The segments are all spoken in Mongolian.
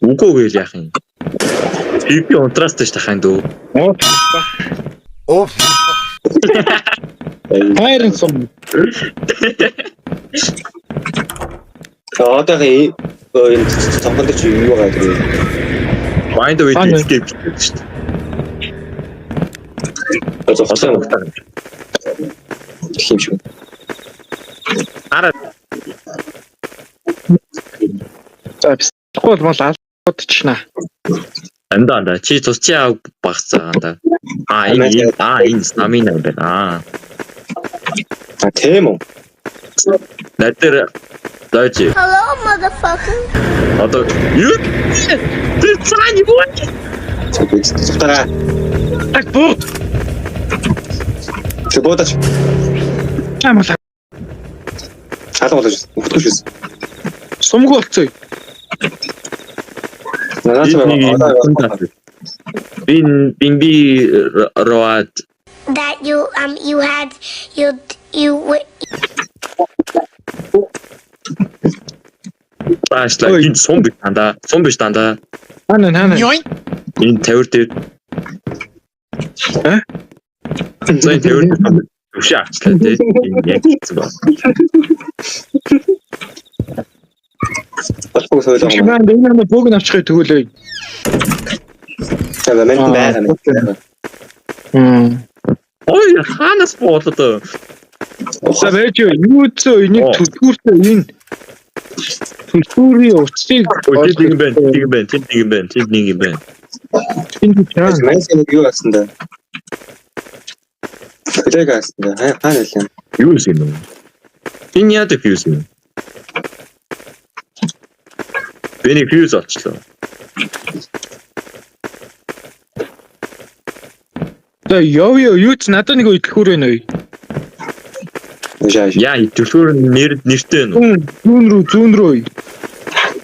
Үгүй гээл яах юм? Би унтраастай ш тахын дөө. Оф. Хайрын сум. Одоогийн энэ цонхон дээр чи юу байгаа гэдэг. Find a way to Хаана? escape гэдэг шүү дээ. Зогсоо Одоо ухтаа. гэх юм шиг. Араа За бисгүй бол алуудчихна. анда анда чи тусчи ав багцаа анда. А энэ а энэ стамина юм байна. Аа. А тийм үү? Над дээр дойж. Hello, motherfucker. Одоо юу? Тэр цааны боо. Зүгтараа. Так буу. Чи буудаач. Амар Алга болож өгдөг шээс. сумгүй болцоо. Надад ч Бин бин би роад That you you had you you баашлаа. Ой. Энэ сум биш дандаа. Сум биш дандаа. Хаана хаана. Энэ тавир дээр. Э? За энэ тавир дээр төвшөө авчлаа тий. Энэ яг гэсэн ба. болохгүй соёл Чи байгаа. маань энэ нэг бөг навчихыг төгөлөө. За мэн байгаа юм. Хм. Ой хаанаас буулаад. За байж юу зөө энийг Оо. төлхүүртэй энэ төлхүүрийн утсыг Ой тийм юм байна. Тийм юм байна. Тийм юм байна. Тийм нэг юм байна. энэ чаа. Мэн нэг юу асан да. Флэг асан да. Хаана байлаа? Юу юм бэ? Энэ яадаг фьюз юм? Би нэг фьюз олчлоо. За яв яв юу ч надад нэг төлхүүр байна ой. Жаа. Яа, төлхөөр нэр нэртэй нүү. Зүүн зүүн рүү зүүн рүү. ой.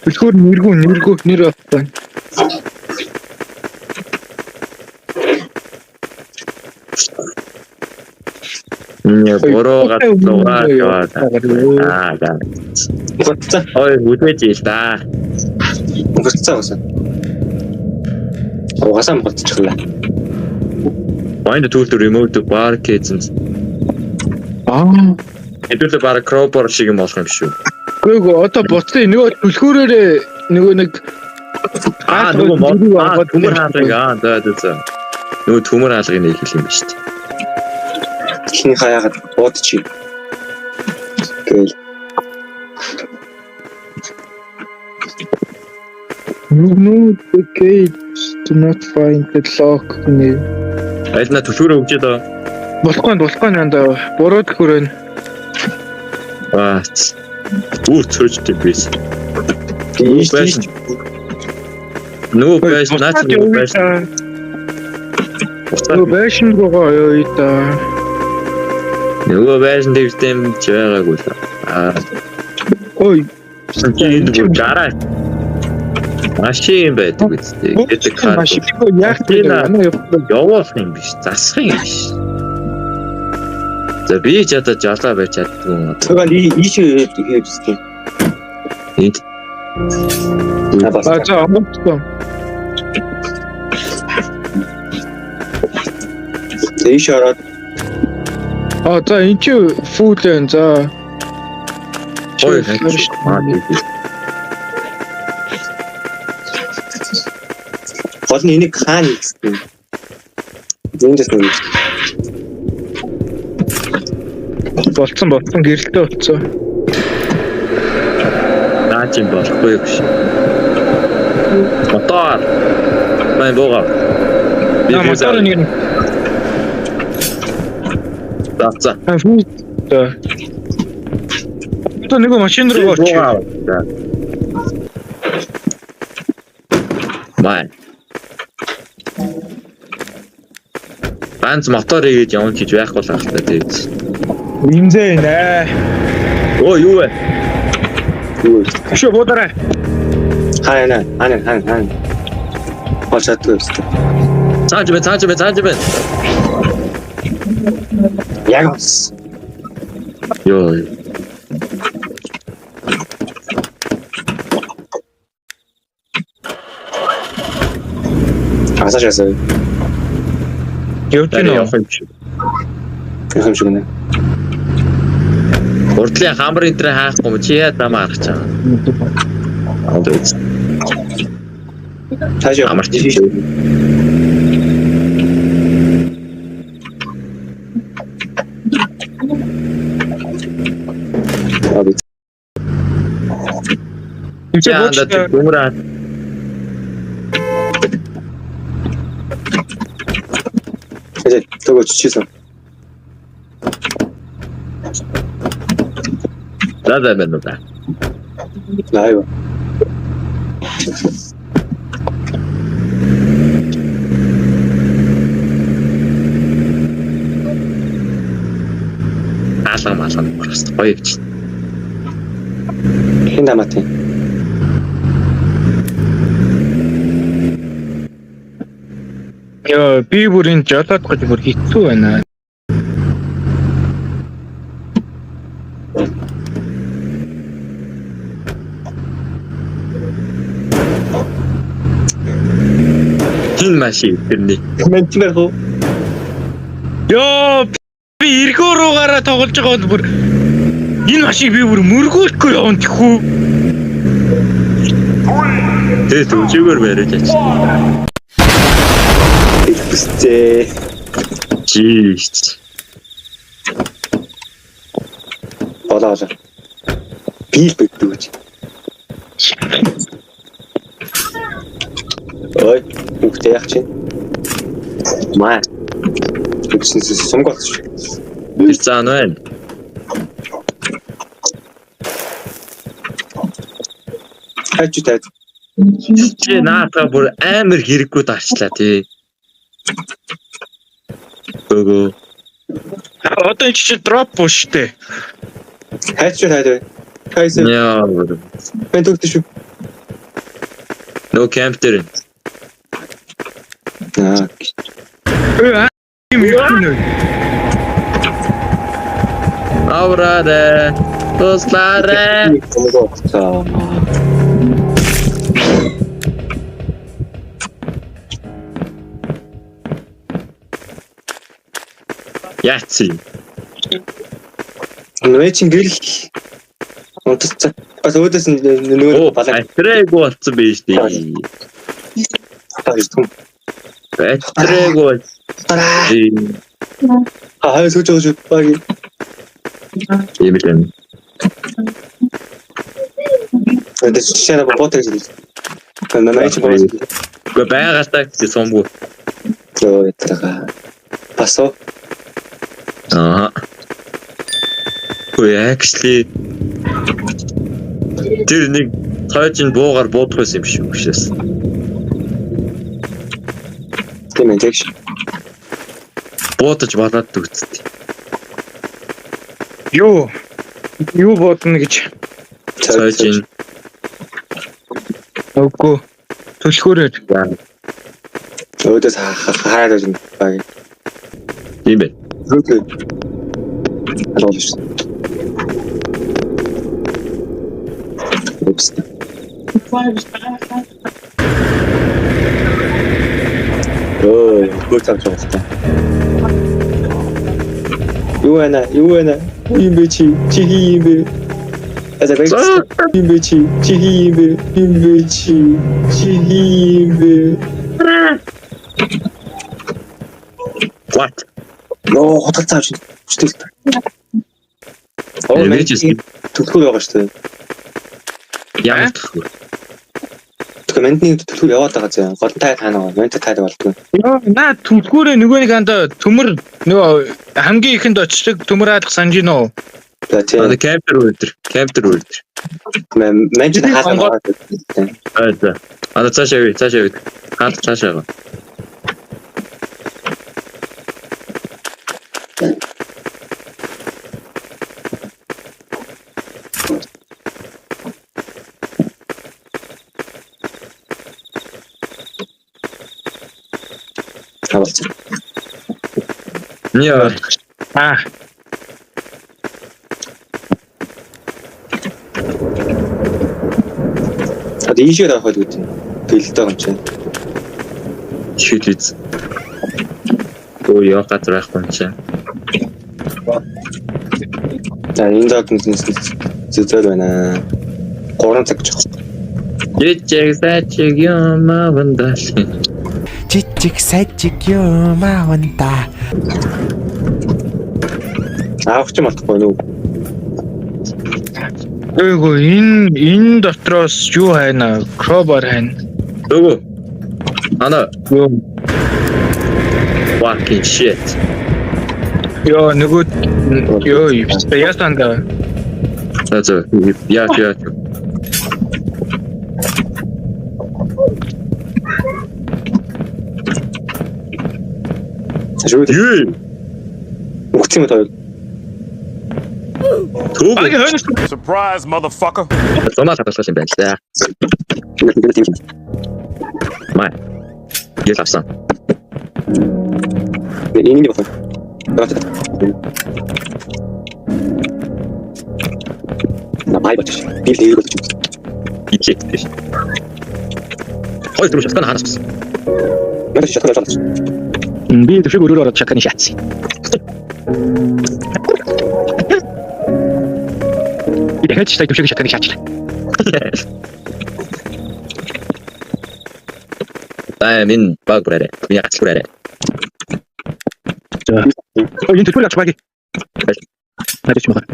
Төлхүүр нэргүү нэргүү нэр байна. Нэ бороо гатлуугаа яваад. Аа, за. Гоцсон. Ой, үдээж ил да. Гоцсон гоцсон. Угаасаа гоцчихлаа. Find the tool to remove the barricades and Аа. хэдүүлээ бараг crowbar шиг юм болох юм шүү. Үгүй ээ одоо буцсан нөгөө төлхүүрээрээ нөгөө нэг Аа, нөгөө мод аа, төмөр хаалгыг аа, за за за. Нөгөө төмөр хаалгыг нэг хэл юм ба шүү дээ. Эхний хаяагаад буудчих. Гээл. No, the gates do not find the lock нэ. Аль на төлхөөрөө өгчээд аа. Болохгүй болохгүй нандаа буруу төлхүүр байна. Аа. Үр цөөжтэй биш. Ийш Байж. тийш. Нөгөө байж наач нөгөө байж. Нөгөө байшин руугаа ёо да. Нөгөө байшин дэвтэй юм ч байгаагүй л. Аа. Ой, Чи энд бүр гараа. Машин байдаг үстэй. Гэдэг хаа. машин яг тийм манай явах. Явуулах юм биш, засах юм биш. За би ч одоо жалаа байж чаддгүй юм. Тэгээд ийш хийвсэн. Энд Аа бас. А за онгоцсон. Ийш ороод А за эн чи фул энэ за. ой Чи- аа тийм. гол нь энийг хаана хийсэн. Зэндээс нэг. Болцсон болцсон гэрэлтэй болцсон. Наа чи болохгүй гэж. Мотор. Мэн буугаа. Би За мотор нэг нь За за. а, фул за. Одоо нэг машин руу орчих. Буугаа. За. Май. Ганц мотор хийгээд явна гэж байхгүй л ахalta тийм. Имзээ нэ. Оо юу вэ? Юу вэ? Шүү буударай. Хаана хаана хаана хаана. Гол чаддгүй юм. Цааш бэ, цааш бэ, цааш бэ. Яг ус. Йоо. Асаашаасаа Явж гинэ үү? Явах юм шиг. явах юм шиг нэ. Урдлын хамар энэ тэр хаахгүй юм чи яа замаа гарч байгаа. Цааш Амар чи. Чи Яа анда төмөр аа. 이제 저거 취소. За за байна уу да. 라이브. Хаалга маалга бас гоё явчих. Хин даматын. Йоо, би бүр энэ жолоод гэж бүр хэцүү байна. Хин маш их тэрний. Коммент мэрхүү. Йоо, би эргөө руугаараа тоглож байгаа бол бүр энэ машиг би бүр мөргөөлөхгүй явна тэхүү. Тэгээ төвчөөр бариад яач. Бүсцээ. Жийч. Болоо болоо. Би л бэгдэг гэж. Ой, хүүхдээ яах чинь? Маа. Үгсэн сумг болсон шүү. Тэр заа нэ. Хайч тайд. Чи наатаа бүр амар хэрэггүй дарчлаа тий. Өгөө. Одоо энэ чи дроп буу штэ. Хайч тайд. Хайс. Яа. Мен төгтө шүү. No camp дээр. Аа. Өө, юм юу нэ? Авраарэ. Туслаарэ. За. Яац юм. Нөө чин гэрэл унтцсан. Бас өөдөөс нь нөгөө балаа Батарейгүй болсон байж дээ. гэж түн. Батарейгүй болсон. Аа сүүж байгаа шүү. Баг. Тийм л юм. Тэгээд жишээ нь бот гэж хэлсэн. Нөө чин бот. Гэхдээ байгаалтаа гэж сумгүй. Йоо ятрага. Басо. Аа. Үгүй actually тэр нэг цойж нь буугаар буудах байсан юм шиг үгшээс. Тийм ээ тэгш. Буудаж болоод төгсдөг. Юу? Юу бодно гэж. Цойж нь Үгүй. Түлхүүрээр. Өөдөөс хараад байж баг. Тийм ээ. Зүг. Алгуулна шүү. Упс. Өө, хөөц авч байгаа та. Юу байна? Юу байна? Юм бэ чи? Чи хий юм бэ? Аза бэ? Юм бэ чи? Чи хий юм бэ? Юм бэ чи? Чи хий юм бэ? What? Нөө худалцаа авч читэл. Оо, Нэг ч төлхөр байгаа шүү дээ. ямар төлхөр. Тэгэхээр мандны төлхөр яваад байгаа зэ. Гол нь тайд хаана байгаа? Манд тайд болдгоо. Йоо, наа түлхүүрээ нөгөө нэг анда төмөр нөгөө хамгийн ихэнд очдог төмөр хаалга санаж гинөө. За тийм. Одоо кампер өдөр, кампер өдөр. Манд чинь хаалга байгаа. Аа за. Одоо цаашаа явъя, цаашаа явъя. Хаалга цаашаа яваа. Хаалцсан. Яа. Аа. Одоо ийшээ авах байлгүй тийм. Гэлтэй юм чинь. Чилиз. Өө яа газар байхгүй юм чи. За энэ зоод зөзөл байна. 3 цаг жоох. Жижиг сажиг юм авандал. Жижиг сажиг юм ааванда. Аавч юм болохгүй нү. Эйгөө энэ дотроос юу хайна? Crowbar хайна. Нөгөө. Ана Юу? fucking shit. Йоо нөгөө ёо яасан да. За за яа яа. Шүү дээ. Юу? Үгцэн юм тоо. Төгөө. Багийн хойноос Surprise, motherfucker. Зунаа хадгалах юм байна л да. Май. Гэл авсан. Энийг болох. На бай бач. Би л нэг болж. Ичээ гэж. Хоёр дөрөв шатхан хараас гэсэн. Надад шатхан шатхан. Би төвшөг өрөөр ороод шатханы шатсан. Би дахиад ч сая төвшөг шатханы шаачлаа. Аа минь баг бүрээрээ. Миний гац бүрээрээ. За. Энэ төлбөр авч багий. Надад ч юм байна.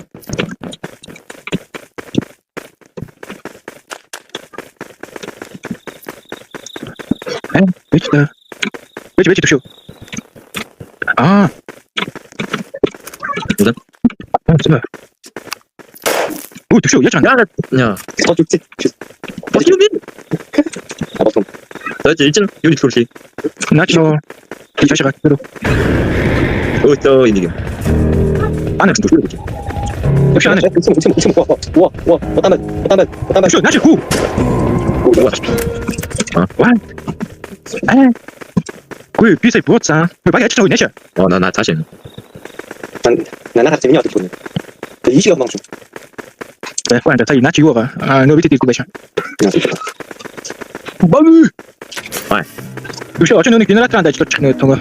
Э, бич та. Бич бич төвшөг. Аа. Үзэн. Аа. Үу төвшөг яаж байна? Яагаад яа. Тоо үгцэн. Бол юм бэ? Болон. За чи энэ юу төлөрлөе? Наач нөө. Чаашаа гацруу. Өөтөө энийг юм. Ана Төлөрлөе. төвшөг ана. Үгцэн үгцэн үгцэн. Во во. Батана батана батана. Төвшөг наач хүү. What? Аа. Гүй би сая бууцсан. Би баг ажиллаж байгаа наашаа. Оо на на цааш юм. Нанаа харсан миний бодлоо. Тэгээ ийш явах юм. Байхгүй энэ сая наач юу байгаа? Аа нөө бид идэхгүй байшаа. Баг. Бай. Төвшөг очоо нүг генераторанд ажиллаж чих нөө түнгээ.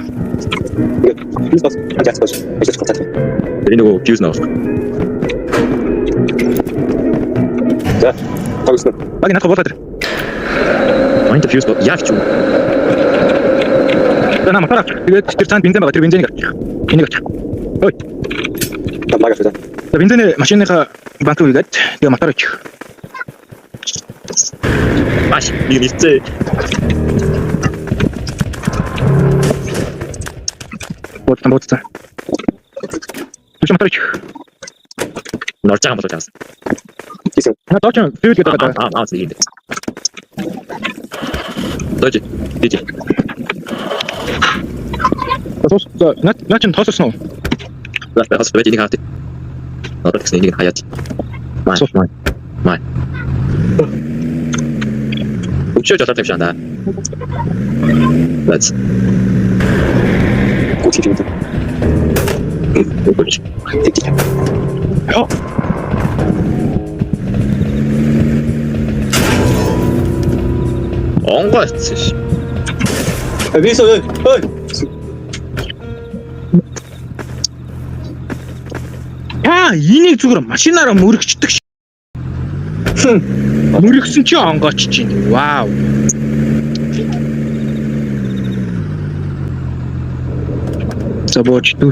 Би бас ажиллаж ажиллаж байгаа. Тэр нөгөө fuse нөө. За. Тогсон. Баг наадах буулгаад ир. Mind the fuse бо яг ч юм. За наа мотор авчих. Тэгээд тэр цаанд бензин байгаа. Тэр бензинийг авчих. Энийг авчих. Ой. Баг авчих. За бензиний машиныхаа банк руу игээд тэгээ мотор авчих. Маш нэг нийцээ. Бууцсан бууцсан. Төвшөг мотор авчих. Норж байгаа болоо чаас. Хийсэн. Наа дооч фьюл гэдэг байгаа. Аа аа тийм. Дожи. Дижи. За за наа наа чин тооссон уу? За бас байж энийг хаадаг. Одоо тэгсэн энийг хаяад. Май. Суух. Май. Өчөө жолоод тавьшаа да. Let's Гүцэн юм. go. Йоо. Онгойцсон ш. Би соо. Ой. Яа, энийг зүгээр машинаараа мөрөгчдөг ш. Мөрөгсөн чи онгооч чинь. Вау. За бооч дүү.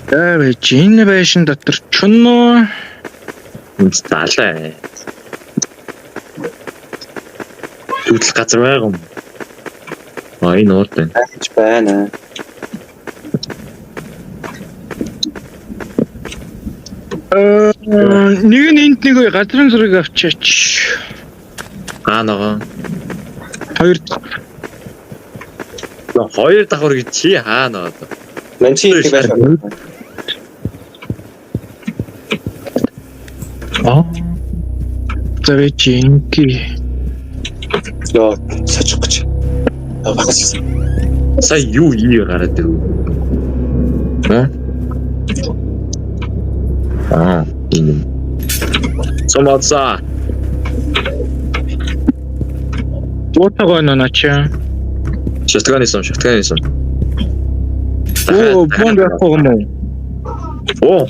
Тэвэ энэ байшин дотор чунуу Залаа. Зүтгэл газар байгаа юм. А энэ уут байна. Хайж байна. Нэг нь энд нэг газрын зургийг авчаач. Аа нөгөө. Хоёр Хоёр давхар гэж чи хаа нөгөө. Ман чи их байх. Аа. За бэ чи инки. Йоо, сочих гэж. Багас. Сая юу ий гараад ирв. Аа? Аа, энэ. Сум олсон. Буутаа гойно наа чи. Shotgun сум, shotgun сум. Оо, бомб байхгүй юм уу? Оо.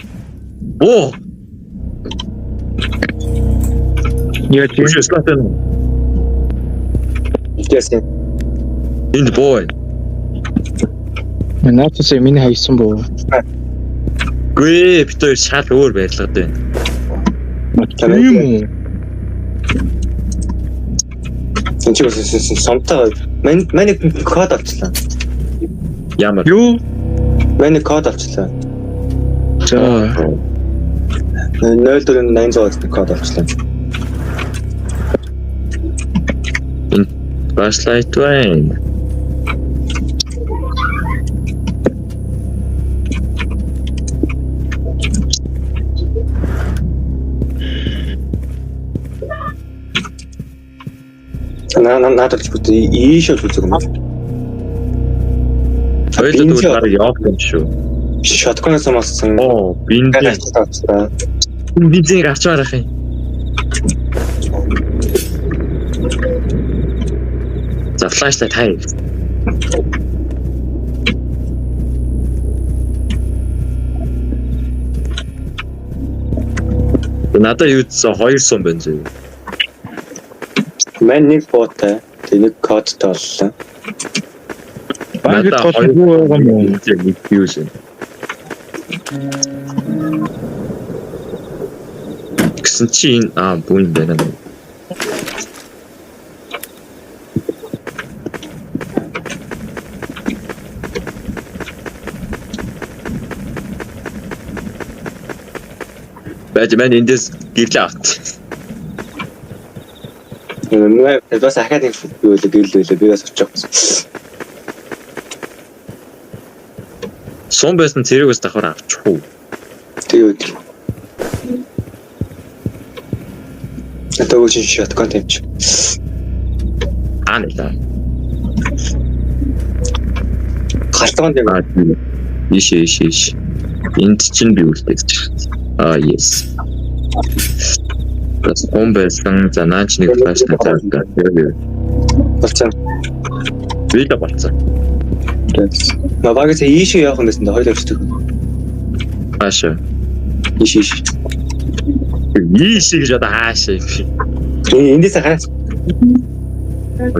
Оо. Яаж юм? Үгүй слатэн. Яасан. Энд боо. Наацаас миний хайсан боо. Гүй бид хоёр шал өөр барилгад байна. Тийм үү? Энд чи бас сумтай. Манай код олчлаа. Ямар? Юу? Манай код олчлаа. За. 0486 гэсэн код олчлаа. Flashlight байна. На надад ч бүтээ ийш л үзэг юм. Хоёулаа тэгвэл дараа явах юм шүү. Shotgun-аас олсон. Оо, бензин. Бензин авч барах юм. За flashlight хай. Надад юу гэсэн хоёр сум байна зөө. Мань нэг буутай, тэг нэг кодтой оллоо. Багт гол нь юу байгаа юм уу? Нэг fuse. Гэсэн чи энэ аа бүүн байна. Байж мань эндээс гэрлээ авт. Нэ бас ахаад нэг юу л гэрэл байлаа. Би бас очих. Сум байсан цэрэг бас давхар авчих уу? Тэгээ өдөр. Одоо үгүй чинь shotgun тавьчих. Аа нэлээ. Галтгоон тийм. Аа ийш ийш ийш. Энд чинь би үлдээж. Аа yes. Бас сум байсан. За наач нэг flashlight авдаг. Болцсон. Би л болцсон. Мабагаас ийш явах юм байсан да хоёул авчдаг. Хаашаа. Ийш ийш. Ийш гэж одоо хаашаа юм. Энэ эндээс хараач.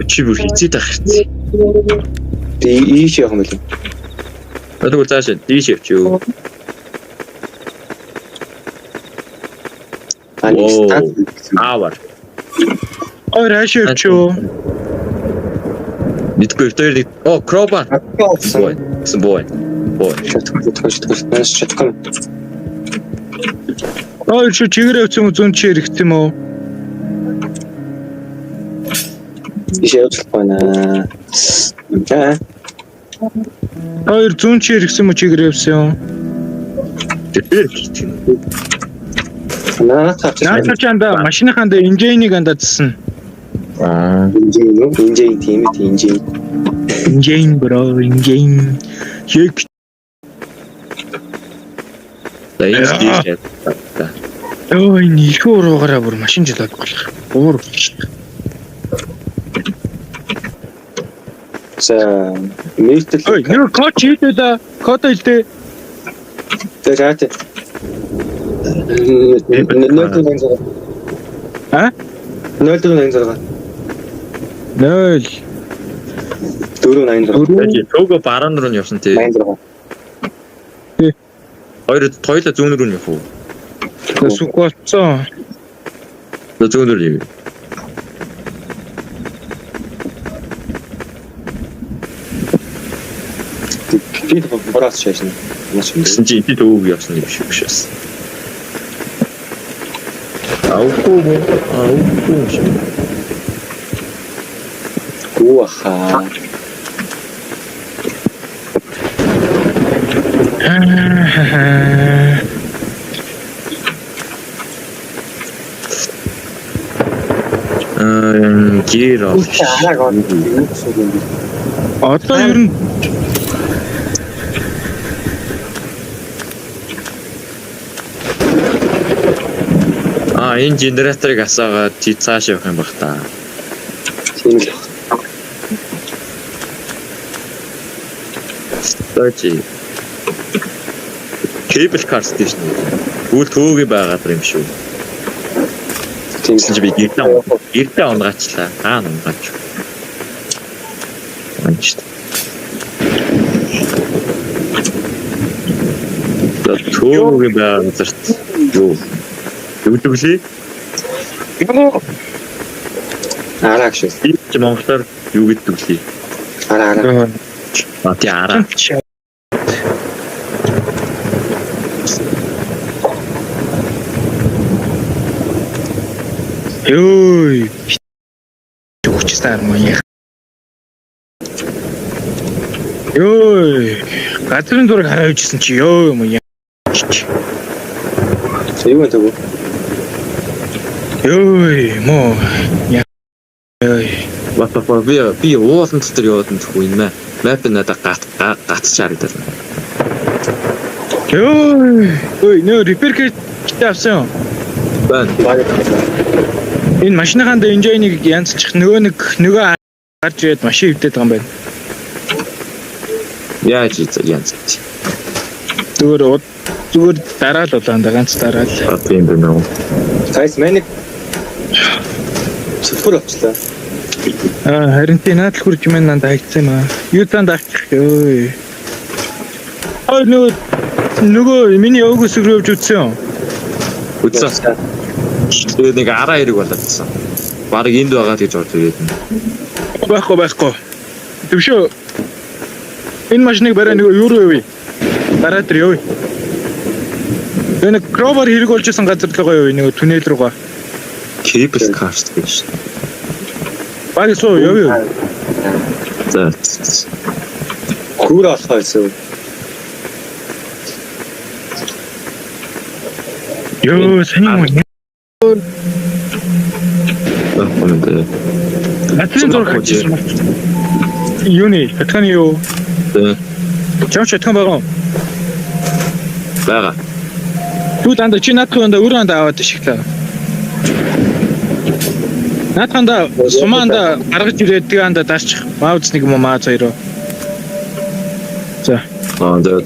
Чи бүр хизээд ах хэрэг. Би ийш явах юм байлаа. Тэгвэл цаашаа дийш явчих. Аа нэг Оо. станц. Аавар. Хоёр хаашаа явчих юу? Мэдгүй хоёр нэг оо crowbar. Болсон. Бой. Гэсэн бой. Бой. Shotgun shotgun shotgun shotgun. Хоёр шүү чигээр явсан юм зүүн чи хэрэгцсэн юм уу? Ийш явж болохгүй наа. За. Хоёр зүүн чи хэрэгцсэн юм уу чигээр явсан юм? Тэр гэх юм. Наадах авчих. Наацаа чи андаа машиныхаа андаа инженыг андаа зсэн. Аа. Инжен үү? Инжен тийм ээ, инжен. Инжен bro, инжен. Хек За энэ дийш явдаг. Ой, энэ их уруугаараа бүр машин жолоод болох. Уур. За, мэртэл. Ой, нэр код хийдээ да. Код хэлдэ. За, жаач. 0486. А? 0486. 0 486. За төөгөө бараан руу нь явсан тий. 86. Хоёр хоёулаа зүүн рүү нь явах уу? Сүх болцсон. За зүүн рүү яв. Би бораас шаашна. Маш юм. Гэсэн чи эдийн төвөг явсан юм шиг биш бас. Аухгүй мó? Аухгүй юм шиг. Гүү аха. Гэр ол. Харааг он юу гэсэн юм бэ? Одоо ер нь Аа, энэ генераторыг асаагаад чи цааш явах юм бах та. Тийм л. Стойчи. Cable car station гэж. Үл төөгийн байгаа газар юм шүү. Тийм Тэгсэн чи би гэртээ унгаачлаа. Аа, унгаач. Анч. Төөгийн байгаа газарт юу? Юу гэдэг лээ? Юу? Араа гэж. Би чи монголоор юу гэдэг лээ? Араа араа. А тий араа. Йой. Хүчтэй юм яа. Йой. Газрын зураг хараа явжсэн чи ёо юм яа. Юу вэ төгөө? Йой, мо. Яа. Йой. What the fuck би уулан дотор яваад нөхөө энэ map надад гат гатч харагдал. Йой. Ой, нөө repair kit авсан юм. Байна. Баг. Энэ машиныхаа engine-ыг янзлчих нөгөө нэг нөгөө гарч ирээд машин өвдөд байгаа юм байна. Яаж янз. Зүгээр зүгээр дараал улаан да ганц дараал. А тийм байна уу? Guys, миний цөлхөр авчлаа. Аа харин тий наад л хурж мэн нанд хайцсан юм аа. Юу цаанд авчих ёо. Ой нөгөө миний өвгөс рүү явж үтсэн юм. Үтсэн. Тэгээд нэг араа хэрэг болоодсан. Бараг энд байгаа гэж орж ирээд нь. Байхгүй. Төвшөө. Энэ машиныг барай нөгөө юу руу явъя. Дараа дээр явъя. Тэгээ нэг crowbar хэрэг болж исэн газар руугаа явъя нөгөө түнэл руугаа. Cable car station. Баг суу явъя. За. Хүүр олох байсан. Йоо сайн юм уу? Газрын зураг хийсэн. Юуны? Шатханы юу? Чам шатхан байгаа юм. Бага. Юу дандаа чи наадах юунда өөрөө андаа аваад ишгэлээ. Наадханда сумаанда гаргаж ирээд тэгээ андаа дарчих. Маус нэг юм уу мааз хоёроо. За. Аа за.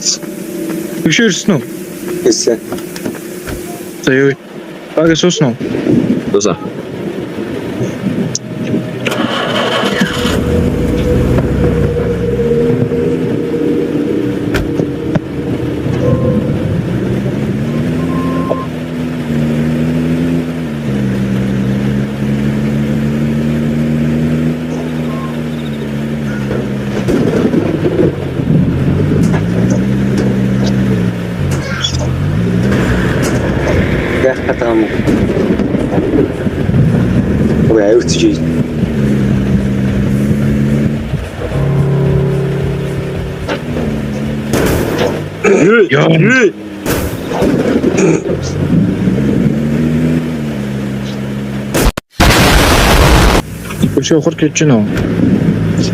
Төвшөөрсөн үү? Гэсэн. За юу. Баг суусан уу? Дуса. Яах гэдэг юм уу? Ой, аюулч. Яа. Төвшөө хурд гэж байна уу?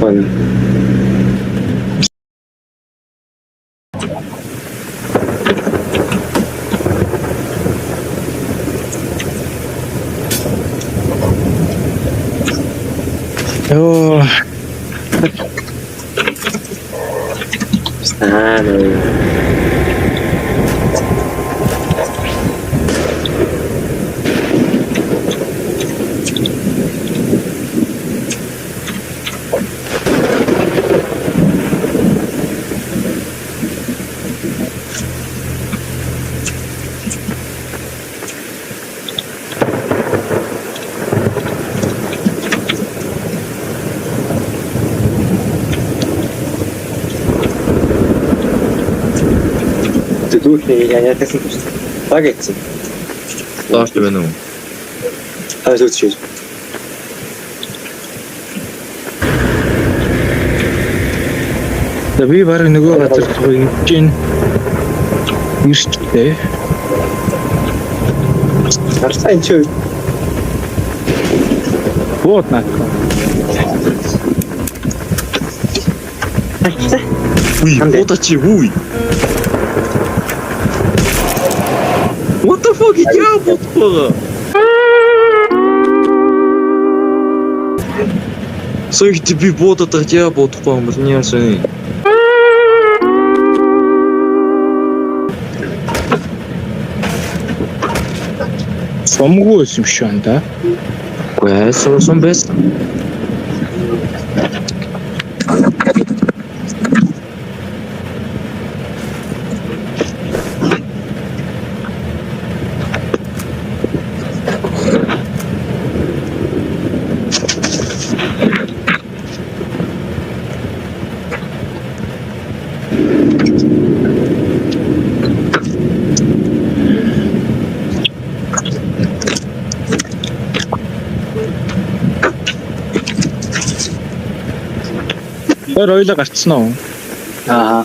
Байна. Йоо. Аа нэ. Дүүхний яа яатсан юм. Баг ийцэн. Доош байна уу? Аа зүгт шээ. За би баг нөгөө газар руу ингэж гин. Ирчтэй. Харцаа энэ чи Бууд наадах. Үгүй, буудаа чи үгүй. What the fuck яа бодох байгаа? Сая би буудаад байгаа яа буудахгүй юм бол нь яасан. Сумгүй байсан юм шиг байна да. Үгүй ээ, сум байсан. Тэр ойлоо гарцсан уу? Аа.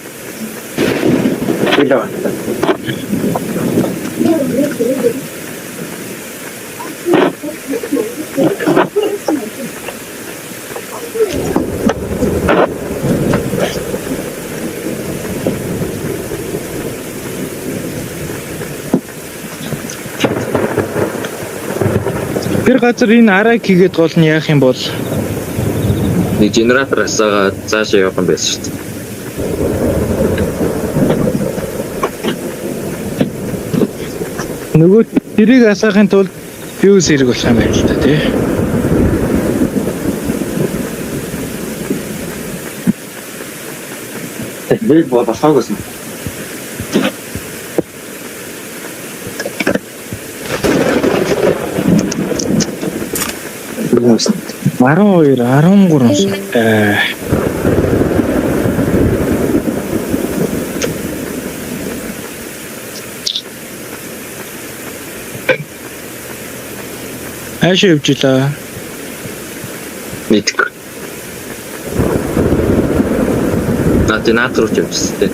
Билээ. Тэр газар энэ арайг хийгээд гол нь яах юм бол Нэг генератор асаагаад цаашаа явах юм байсан шүү дээ. Нөгөө тэрийг асаахын тулд фьюз хэрэг болох юм байна л да тий. Би болохоогүйсэн. Юусэн. 12 13 сартай. Хаашаа явж илаа? Мэдгүй. Наад наад руу ч явчихсан тий.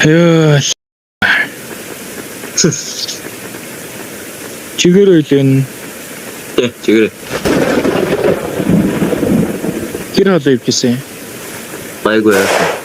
Йоо. Чигээр үйлэн Тий, чигээрээ. хэр хоолой явж исэн? Байггүй яасан.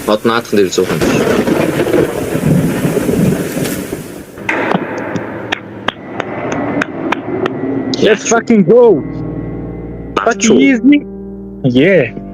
Мод наадхан дээр зуух юм биш. Let's fucking go. Бачуу. Easy. Yeah.